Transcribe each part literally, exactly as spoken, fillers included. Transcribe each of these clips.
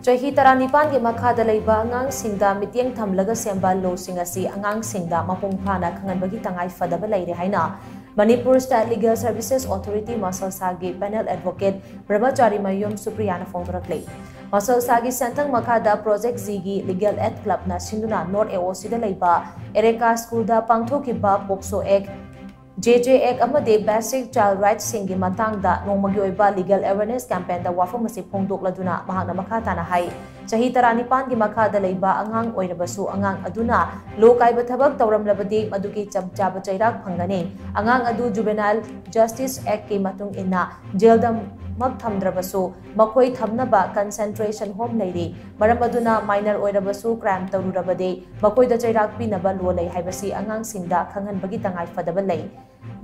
ꯆꯍꯤ ꯇꯔꯥꯅꯤꯄꯥꯟꯒꯤ ꯃꯈꯥꯗ ꯂꯩꯕ ꯑꯉꯥꯡꯁꯤꯡꯗ ꯃꯤꯠꯌꯦꯡ ꯊꯝꯂꯒ ꯁꯦꯝꯕ ꯂꯣꯁꯤꯡ ꯑꯁꯤ ꯑꯉꯥꯡꯁꯤꯡꯗ ꯃꯄꯨꯡ ꯐꯥꯅ ꯈꯪꯍꯟꯕꯒꯤ ꯇꯉꯥꯏ ꯐꯗꯕ ꯂꯩꯔꯦ ꯍꯥꯏꯅ Manipur State Legal Services Authority ꯃꯁꯜꯁꯥꯒꯤ Panel Advocate ꯕ꯭ꯔꯍꯃꯆꯥꯔꯤ ꯃꯌꯨꯝ ꯁꯨꯄ꯭ꯔꯤꯌꯥꯅ ꯐꯣꯡꯗꯣꯔꯛꯂꯤ꯫ ꯃꯁꯜꯁꯥꯒꯤ ꯁꯦꯟꯊꯪ ꯃꯈꯥꯗ Project Zꯒꯤ Legal Aid Clubꯅ ꯁꯤꯟꯗꯨꯅ North AOCꯗ ꯂꯩꯕ ꯑꯦꯔꯦꯀꯥ ꯁ꯭ꯀꯨꯜꯗ ꯄꯥꯡꯊꯣꯛꯈꯤꯕ POCSO Act, JJ Act ꯑꯃꯗꯤ Basic Child Rightsꯁꯤꯡꯒꯤ ꯃꯇꯥꯡꯗ ꯅꯣꯡꯃꯒꯤ ꯑꯣꯏꯕ Legal Awareness Campaignꯗ ꯋꯥꯐꯝ ꯑꯁꯤ ꯐꯣꯡꯗꯣꯛꯂꯗꯨꯅ ꯃꯍꯥꯛꯅ ꯃꯈꯥ ꯇꯥꯅ ꯍꯥꯏ, ꯆꯍꯤ ꯇꯔꯥꯅꯤꯄꯥꯟꯒꯤ ꯃꯈꯥꯗ ꯂꯩꯕ ꯑꯉꯥꯡ ꯑꯣꯏꯔꯕꯁꯨ ꯑꯉꯥꯡ ꯑꯗꯨꯅ ꯂꯣ ꯀꯥꯏꯕ ꯊꯕꯛ ꯇꯧꯔꯝꯂꯕꯗꯤ ꯃꯗꯨꯒꯤ ꯆꯞ ꯆꯥꯕ ꯆꯩꯔꯥꯛ ꯐꯪꯒꯅꯤ꯫ ꯑꯉꯥꯡ ꯑꯗꯨ Juvenile Justice Actꯀꯤ ꯃꯇꯨꯡ ꯏꯟꯅ ꯖꯦꯜꯗꯃꯛ ꯊꯝꯗ꯭ꯔꯕꯁꯨ ꯃꯈꯣꯏ ꯊꯝꯅꯕ concentration home ꯂꯩꯔꯤ꯫ ꯃꯔꯝ ꯑꯗꯨꯅ minor ꯑꯣꯏꯔꯕꯁꯨ crime ꯇꯧꯔꯨꯔꯕꯗꯤ ꯃꯈꯣꯏꯗ ꯆꯩꯔꯥꯛ ꯄꯤꯅꯕ law ꯂꯩ ꯍꯥꯏꯕꯁꯤ ꯑꯉꯥꯡꯁꯤꯡꯗ ꯈꯪꯍꯟꯕꯒꯤ ꯇꯉꯥꯏ ꯐꯗꯕ ꯂꯩ꯫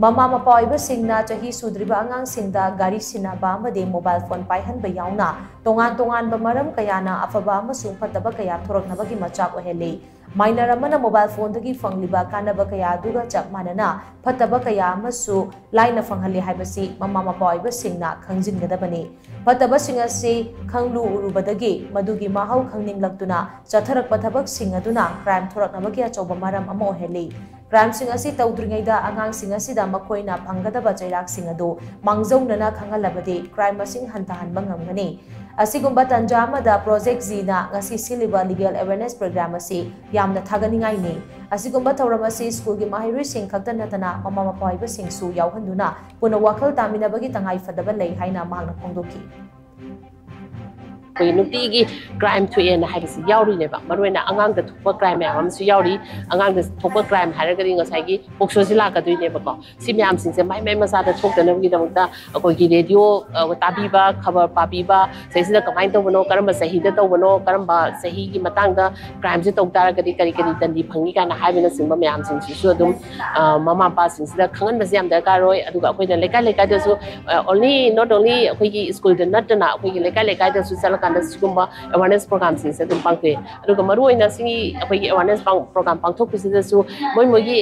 ꯃꯃꯥ ꯃꯄꯥ ꯑꯣꯏꯕꯁꯤꯡꯅ ꯆꯍꯤ ꯁꯨꯗ꯭ꯔꯤꯕ ꯑꯉꯥꯡꯁꯤꯡꯗ ꯒꯥꯔꯤ ꯁꯤꯟꯅꯕ ꯑꯃꯗꯤ mobile phone ꯄꯥꯏꯍꯟꯕ ꯌꯥꯎꯅ ꯇꯣꯉꯥꯟ ꯇꯣꯉꯥꯟꯕ ꯃꯔꯝ ꯀꯌꯥꯅ ꯑꯐꯕ ꯑꯃꯁꯨꯡ ꯐꯠꯇꯕ ꯀꯌꯥ ꯊꯣꯔꯛꯅꯕꯒꯤ ꯃꯆꯥꯛ ꯑꯣꯏꯍꯜꯂꯤ꯫ Minor ꯑꯃꯅ mobile phoneꯗꯒꯤ ꯐꯪꯂꯤꯕ ꯀꯥꯟꯅꯕ ꯀꯌꯥ ꯑꯗꯨꯒ ꯆꯞ ꯃꯥꯟꯅꯅ ꯐꯠꯇꯕ ꯀꯌꯥ ꯑꯃꯁꯨ ꯂꯥꯏꯅ ꯐꯪꯍꯜꯂꯤ ꯍꯥꯏꯕꯁꯤ ꯃꯃꯥ ꯃꯄꯥ ꯑꯣꯏꯕꯁꯤꯡꯅ ꯈꯪꯖꯤꯟꯒꯗꯕꯅꯤ꯫ ꯐꯠꯇꯕꯁꯤꯡ ꯑꯁꯤ ꯈꯪꯂꯨ ꯎꯔꯨꯕꯗꯒꯤ ꯃꯗꯨꯒꯤ ꯃꯍꯥꯎ ꯈꯪꯅꯤꯡꯂꯛꯇꯨꯅ ꯆꯠꯊꯔꯛꯄ ꯊꯕꯛꯁꯤꯡ ꯑꯗꯨꯅ crime ꯊꯣꯔꯛꯅꯕꯒꯤ ꯑꯆꯧꯕ ꯃꯔꯝ ꯑꯃ ꯑꯣꯏꯍꯜꯂꯤ꯫ Crimeꯁꯤꯡ ꯑꯁꯤ ꯇꯧꯗ꯭ꯔꯤꯉꯩꯗ ꯑꯉꯥꯡꯁꯤꯡ ꯑꯁꯤꯗ ꯃꯈꯣꯏꯅ ꯐꯪꯒꯗꯕ ꯆꯩꯔꯥꯛꯁꯤꯡ ꯑꯗꯨ ꯃꯥꯡꯖꯧꯅꯅ ꯈꯪꯍꯜꯂꯕꯗꯤ crime ꯃꯁꯤꯡ ꯍꯟꯊꯍꯟꯕ ꯉꯝꯒꯅꯤ꯫ ꯑꯁꯤꯒꯨꯝꯕ ꯇꯟꯖꯥ ꯑꯃꯗ Project Zꯅ ꯉꯁꯤ ꯁꯤꯜꯂꯤꯕ Legal Awareness Program ꯑꯁꯤ ꯌꯥꯝꯅ ꯊꯥꯒꯠꯅꯤꯡꯉꯥꯏꯅꯤ꯫ ꯑꯁꯤꯒꯨꯝꯕ ꯊꯧꯔꯝ ꯑꯁꯤ ꯁ꯭ꯀꯨꯜꯒꯤ ꯃꯍꯩꯔꯣꯏꯁꯤꯡ ꯈꯛꯇ ꯅꯠꯇꯅ ꯃꯃꯥ ꯃꯄꯥ ꯑꯣꯏꯕꯁꯤꯡꯁꯨ ꯌꯥꯎꯍꯟꯗꯨꯅ ꯄꯨꯟꯅ ꯋꯥꯈꯜ ꯇꯥꯃꯤꯟꯅꯕꯒꯤ ꯇꯉꯥꯏ ꯐꯗꯕ ꯂꯩ ꯍꯥꯏꯅ ꯃꯍꯥꯛꯅ ꯐꯣꯡꯗꯣꯛꯈꯤ꯫ ꯑꯩꯈꯣꯏ ꯅꯨꯡꯇꯤꯒꯤ crime ꯊꯣꯛꯑꯦꯅ ꯍꯥꯏꯕꯁꯤ ꯌꯥꯎꯔꯤꯅꯦꯕ꯫ ꯃꯔꯨꯑꯣꯏꯅ ꯑꯉꯥꯡꯗ ꯊꯣꯛꯄ crime ꯃꯌꯥꯝ ꯑꯃꯁꯨ ꯌꯥꯎꯔꯤ꯫ ꯑꯉꯥꯡꯗ ꯊꯣꯛꯄ crime ꯍꯥꯏꯔꯒꯗꯤ ꯉꯁꯥꯏꯒꯤ POCSOꯁꯤ ꯂꯥꯛꯀꯗꯣꯏꯅꯦꯕꯀꯣ꯫ ꯁꯤ ꯃꯌꯥꯝꯁꯤꯡꯁꯦ ꯃꯥꯏ ꯃꯥꯏ ꯃꯆꯥꯗ ꯊꯣꯛꯇꯅꯕꯒꯤꯗꯃꯛꯇ ꯑꯩꯈꯣꯏꯒꯤ radio, ꯑ, ꯇꯥꯕꯤꯕ, ꯈꯕꯔ ꯄꯥꯕꯤꯕ, ꯁꯤꯗꯩꯁꯤꯗ ꯀꯃꯥꯏꯅ ꯇꯧꯕꯅꯣ, ꯀꯔꯝꯕ ꯆꯍꯤꯗ ꯇꯧꯕꯅꯣ, ꯀꯔꯝꯕ ꯆꯍꯤꯒꯤ ꯃꯇꯥꯡꯗ crimeꯁꯦ ꯇꯧ ꯇꯥꯔꯒꯗꯤ ꯀꯔꯤ ꯀꯔꯤ ꯗꯟꯗꯤ ꯐꯪꯉꯤ ꯀꯥꯏꯅ ꯍꯥꯏꯕꯅꯆꯤꯡꯕ ꯃꯌꯥꯝꯁꯤꯡꯁꯤꯁꯨ ꯑꯗꯨꯝ, ꯑ, ꯃꯃꯥ ꯃꯄꯥꯁꯤꯡꯁꯤꯗ ꯈꯪꯍꯟꯕꯁꯦ ꯌꯥꯝ ꯗꯔꯀꯥꯔ ꯑꯣꯏ꯫ ꯑꯗꯨꯒ ꯑꯩꯈꯣꯏꯅ ꯂꯩꯀꯥꯏ ꯂꯩꯀꯥꯏꯗꯁꯨ, ꯑ, only, not only ꯑꯩꯈꯣꯏꯒꯤ ꯁ꯭ꯀꯨꯜꯗ ꯅꯠꯇꯅ ꯑꯩꯈꯣꯏꯒꯤ ꯂꯩꯀꯥꯏ ꯂꯩꯀꯥꯏꯗꯁꯨ ꯆꯠꯂꯀꯥꯟꯗ ꯑꯗ ꯁꯤꯒꯨꯝꯕ ꯑꯦꯋꯥꯔꯅꯦꯁ ꯄ꯭ꯔꯣꯒ꯭ꯔꯥꯝꯁꯤꯡꯁꯦ ꯑꯗꯨꯝ ꯄꯥꯡꯊꯣꯛꯑꯦ꯫ ꯑꯗꯨꯒ ꯃꯔꯨꯑꯣꯏꯅ ꯁꯤꯒꯤ ꯑꯩꯈꯣꯏꯒꯤ ꯑꯦꯋꯥꯔꯅꯦꯁ ꯄ꯭ꯔꯣꯒ꯭ꯔꯥꯝ ꯄꯥꯡꯊꯣꯛꯄꯁꯤꯗꯁꯨ ꯃꯣꯏ ꯃꯣꯏꯒꯤ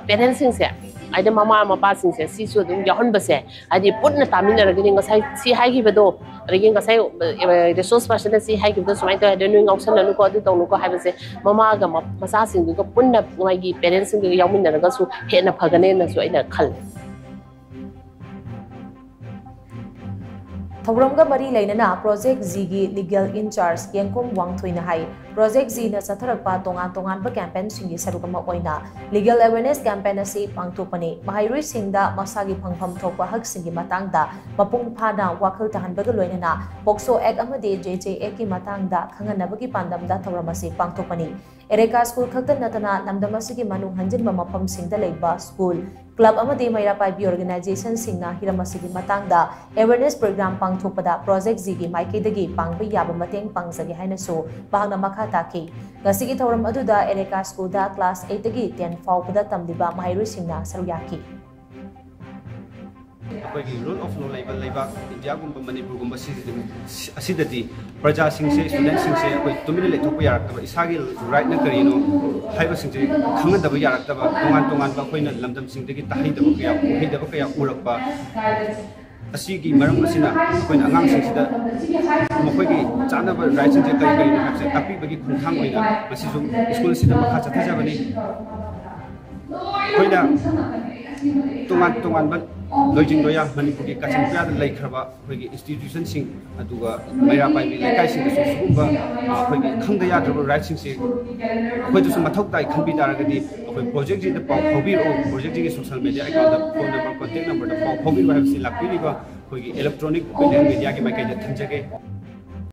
ꯄꯦꯔꯦꯟꯁꯁꯤꯡꯁꯦ, ꯍꯥꯏꯗꯤ ꯃꯃꯥ ꯃꯄꯥꯁꯤꯡꯁꯦ, ꯁꯤꯁꯨ ꯑꯗꯨꯝ ꯌꯥꯎꯍꯟꯕꯁꯦ, ꯍꯥꯏꯗꯤ ꯄꯨꯟꯅ ꯇꯥꯃꯤꯟꯅꯔꯒꯗꯤ ꯉꯁꯥꯏ ꯁꯤ ꯍꯥꯏꯈꯤꯕꯗꯣ, ꯑꯗꯒꯤ ꯉꯁꯥꯏ ꯔꯤꯁꯣꯔꯁ ꯄꯥꯔꯁꯟꯅ ꯁꯤ ꯍꯥꯏꯈꯤꯕꯗꯣ ꯁꯨꯃꯥꯏꯅ ꯇꯧꯋꯦ, ꯑꯗꯨ ꯅꯣꯏ ꯉꯥꯎꯁꯟꯅꯅꯨꯀꯣ, ꯑꯗꯨ ꯇꯧꯅꯨꯀꯣ ꯍꯥꯏꯕꯁꯦ ꯃꯃꯥꯒ ꯃ- ꯃꯆꯥꯁꯤꯡꯗꯨꯒ ꯄꯨꯟꯅ ꯃꯥꯒꯤ ꯄꯦꯔꯦꯟꯁꯁꯤꯡꯗꯨꯒ ꯌꯥꯎꯃꯤꯟꯅꯔꯒꯁꯨ ꯍꯦꯟꯅ ꯐꯒꯅꯦꯅꯁꯨ ꯑꯩꯅ ꯈꯜꯂꯤ꯫ ꯊꯧꯔꯝꯒ ꯃꯔꯤ ꯂꯩꯅꯅ ꯄ꯭ꯔꯣꯖꯦꯛ ꯖꯤꯒꯤ ꯂꯤꯒꯦꯜ ꯏꯟꯆꯥꯔꯖ ꯌꯦꯡꯈꯣꯝ ꯋꯥꯡꯊꯣꯏꯅ ꯍꯥꯏ, ꯄ꯭ꯔꯣꯖꯦꯛ ꯖꯤꯅ ꯆꯠꯊꯔꯛꯄ ꯇꯣꯉꯥꯟ ꯇꯣꯉꯥꯟꯕ ꯀꯦꯝꯄꯦꯟꯁꯤꯡꯒꯤ ꯁꯔꯨꯛ ꯑꯃ ꯑꯣꯏꯅ ꯂꯤꯒꯦꯜ ꯑꯦꯋꯦꯔꯅꯦꯁ ꯀꯦꯝꯄꯦꯟ ꯑꯁꯤ ꯄꯥꯡꯊꯣꯛꯄꯅꯤ꯫ ꯃꯍꯩꯔꯣꯏꯁꯤꯡꯗ ꯃꯁꯥꯒꯤ ꯐꯪꯐꯝ ꯊꯣꯛꯄ ꯍꯛꯁꯤꯡꯒꯤ ꯃꯇꯥꯡꯗ ꯃꯄꯨꯡ ꯐꯥꯅ ꯋꯥꯈꯜ ꯇꯥꯍꯟꯕꯒ ꯂꯣꯏꯅꯅ ꯄꯣꯛꯁꯣ ꯑꯦꯛ ꯑꯃꯗꯤ ꯖꯦ ꯖꯦ ꯑꯦꯛꯀꯤ ꯃꯇꯥꯡꯗ ꯈꯪꯍꯟꯅꯕꯒꯤ ꯄꯥꯟꯗꯝꯗ ꯊꯧꯔꯝ ꯑꯁꯤ ꯄꯥꯡꯊꯣꯛꯄꯅꯤ꯫ ꯑꯦꯔꯦꯀꯥ ꯁ꯭ꯀꯨꯜ ꯈꯛꯇ ꯅꯠꯇꯅ ꯂꯝꯗꯝ ꯑꯁꯤꯒꯤ ꯃꯅꯨꯡ ꯍꯟꯖꯤꯟꯕ ꯃꯐꯝꯁꯤꯡꯗ ꯂꯩꯕ ꯁ꯭ꯀꯨꯜ, ꯀ꯭ꯂꯕ ꯑꯃꯗꯤ ꯃꯩꯔꯥ ꯄꯥꯏꯕꯤ ꯑꯣꯔꯒꯅꯥꯏꯖꯦꯁꯟꯁꯤꯡꯅ ꯍꯤꯔꯝ ꯑꯁꯤꯒꯤ ꯃꯇꯥꯡꯗ ꯑꯦꯋꯦꯔꯅꯦꯁ ꯄ꯭ꯔꯣꯒ꯭ꯔꯥꯝ ꯄꯥꯡꯊꯣꯛꯄꯗ ꯄ꯭ꯔꯣꯖꯦꯛ ꯖꯤꯒꯤ ꯃꯥꯏꯀꯩꯗꯒꯤ ꯄꯥꯡꯕ ꯌꯥꯕ ꯃꯇꯦꯡ ꯄꯥꯡꯖꯒꯦ ꯍꯥꯏꯅꯁꯨ ꯃꯍꯥꯛꯅ ꯃꯈꯥ ꯇꯥꯈꯤ꯫ ꯉꯁꯤꯒꯤ ꯊꯧꯔꯝ ꯑꯗꯨꯗ ꯑꯦꯔꯦꯀꯥ ꯁ꯭ꯀꯨꯜꯗ ꯀ꯭ꯂꯥꯁ ꯑꯩꯠꯇꯒꯤ ꯇꯦꯟ ꯐꯥꯎꯕꯗ ꯇꯝꯂꯤꯕ ꯃꯍꯩꯔꯣꯏꯁꯤꯡꯅ ꯁꯔꯨꯛ ꯌꯥꯈꯤ꯫ ꯑꯩꯈꯣꯏꯒꯤ ꯔꯨꯜ ꯑꯣꯐ ꯂꯣ ꯂꯩꯕ ꯂꯩꯕꯥꯛ ꯏꯟꯗꯤꯌꯥꯒꯨꯝꯕ ꯃꯅꯤꯄꯨꯔꯒꯨꯝꯕ ꯁꯤꯗꯗꯤ, ꯑꯁꯤꯗꯗꯤ ꯄ꯭ꯔꯖꯥꯁꯤꯡꯁꯦ, ꯁ꯭ꯇꯨꯗꯦꯟꯠꯁꯤꯡꯁꯦ ꯑꯩꯈꯣꯏ ꯇꯨꯃꯤꯟꯅ ꯂꯩꯊꯣꯛꯄ ꯌꯥꯔꯛꯇꯕ, ꯏꯁꯥꯒꯤ ꯔꯥꯏꯠꯅ ꯀꯔꯤꯅꯣ ꯍꯥꯏꯕꯁꯤꯡꯁꯦ ꯈꯪꯍꯟꯗꯕ ꯌꯥꯔꯛꯇꯕ, ꯇꯣꯉꯥꯟ ꯇꯣꯉꯥꯟꯕ ꯑꯩꯈꯣꯏꯅ ꯂꯝꯗꯝꯁꯤꯡꯗꯒꯤ ꯇꯥꯍꯩꯗꯕ ꯀꯌꯥ, ꯎꯍꯩꯗꯕ ꯀꯌꯥ ꯎꯔꯛꯄ, ꯑꯁꯤꯒꯤ ꯃꯔꯝ ꯑꯁꯤꯅ ꯑꯩꯈꯣꯏꯅ ꯑꯉꯥꯡꯁꯤꯡꯁꯤꯗ ꯃꯈꯣꯏꯒꯤ ꯆꯥꯅꯕ ꯔꯥꯏꯠꯁꯤꯡꯁꯦ ꯀꯔꯤ ꯀꯔꯤꯅꯣ ꯍꯥꯏꯕꯁꯦ ꯇꯥꯛꯄꯤꯕꯒꯤ ꯈꯣꯡꯊꯥꯡ ꯑꯣꯏꯅ ꯉꯁꯤꯁꯨ ꯁ꯭ꯀꯨꯜꯁꯤꯗ ꯃꯈꯥ ꯆꯠꯊꯖꯕꯅꯤ꯫ ꯑꯩꯈꯣꯏꯅ ꯇꯣꯉꯥꯟ ꯇꯣꯉꯥꯟꯕ ꯂꯣꯏꯖꯤꯡ ꯂꯣꯌꯥ ꯃꯅꯤꯄꯨꯔꯒꯤ ꯀꯥꯆꯤꯟ ꯀꯣꯌꯥꯗ ꯂꯩꯈ꯭ꯔꯕ ꯑꯩꯈꯣꯏꯒꯤ ꯏꯟꯁꯇꯤꯇ꯭ꯌꯨꯁꯟꯁꯤꯡ ꯑꯗꯨꯒ ꯃꯩꯔꯥ ꯄꯥꯏꯕꯤ ꯂꯩꯀꯥꯏꯁꯤꯡꯗꯁꯨ ꯁꯤꯒꯨꯝꯕ ꯑꯩꯈꯣꯏꯒꯤ ꯈꯪꯗ ꯌꯥꯗ꯭ꯔꯕ ꯔꯥꯏꯠꯁꯤꯡꯁꯦ ꯑꯩꯈꯣꯏꯗꯁꯨ ꯃꯊꯧ ꯇꯥꯏ ꯈꯟꯕꯤ ꯇꯥꯔꯒꯗꯤ ꯑꯩꯈꯣꯏ ꯄ꯭ꯔꯣꯖꯦꯛꯁꯤꯗ ꯄꯥꯎ ꯐꯥꯎꯕꯤꯔꯛꯎ, ꯄ꯭ꯔꯣꯖꯦꯛꯁꯤꯒꯤ ꯁꯣꯁꯤꯌꯦꯜ ꯃꯦꯗꯤꯌꯥ ꯑꯦꯀꯥꯎꯟꯗ, ꯐꯣꯟ ꯅꯝꯕꯔ, ꯀꯣꯟꯇꯦꯛ ꯅꯝꯕꯔꯗ ꯄꯥꯎ ꯐꯥꯎꯕꯤꯔꯛꯎ ꯍꯥꯏꯕꯁꯤ ꯂꯥꯛꯄꯤꯔꯤꯕ ꯑꯩꯈꯣꯏꯒꯤ ꯏꯂꯦꯛꯇ꯭ꯔꯣꯅꯤꯛ ꯄ꯭ꯔꯤꯟꯠ ꯑꯦꯟ ꯃꯦꯗꯤꯌꯥꯒꯤ ꯃꯥꯏꯀꯩꯗ ꯊꯝꯖꯒꯦ꯫